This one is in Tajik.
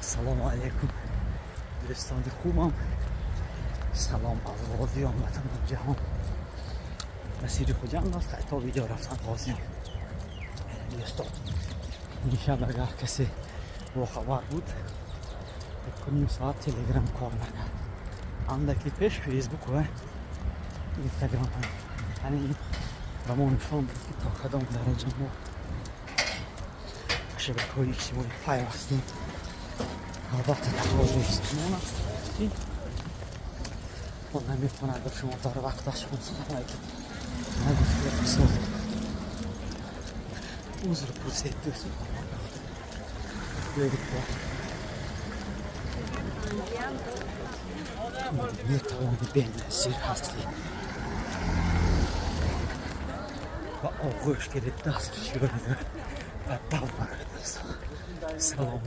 Ассалому алайкум, дӯстони хубам. Салом аз Ғозиён ба тамом ҷаҳон. Масири Хуҷанд аст, то видео рафтан Ғозиён. Дӯстон, дишаб агар касе бохабар буд, 1.5 соат Телеграм кор накард, андаки пеш Фейсбук ва Инстаграм. Яъне ин ба мо нишон буд, ки то кадом дараҷа мо шабакаҳои иҷтимоӣ пайвастем. Албатта, тақозои замон аст, ки он наметавонад ба шумо дар вақташ он сухане ки нагуфта бисозед. Узр пурсед, дӯст. Биёед, метавонӣ, беназир ҳастӣ. Ва оғӯш гиред, даст фишоред ва давр. Салом.